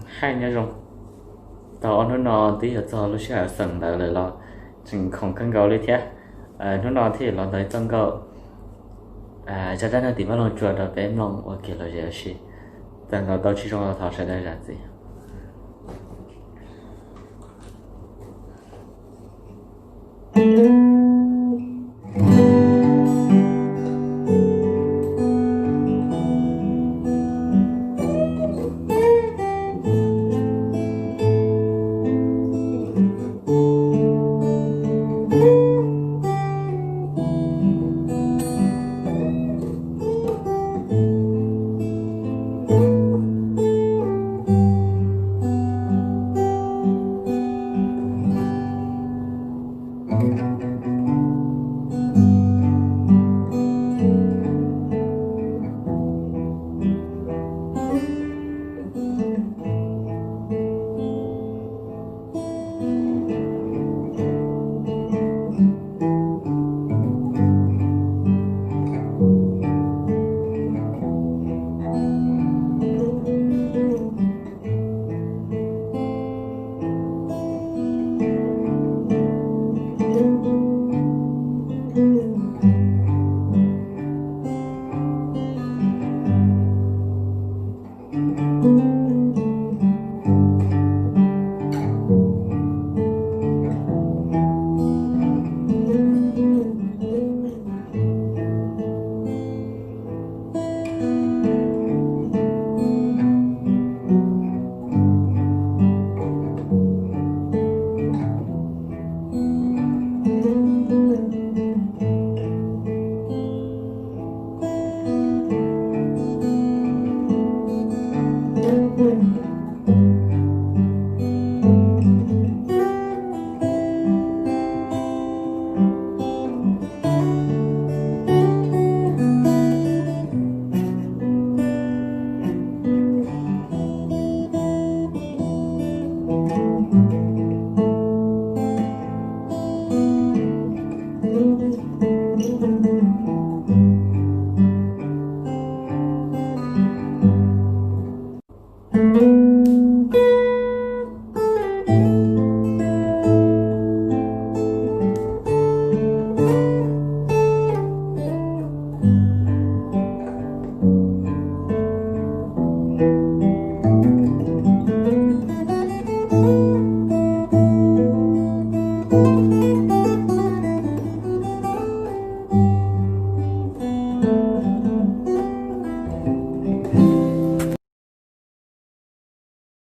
Hais nyob zoo, tau ob hnub no twb yuav txog lub sij hawm xeem ntawv lawm los tseem khoom kawg nkaus li thiab. Hnub no thiaj los ntawv txoj nkauj zaj dab neeg tim Vaj Loog Tsua rau peb mloog ua kev lom zem ua si. Txawm ntawv tau tsis zoo los thov sawv daws zam txim.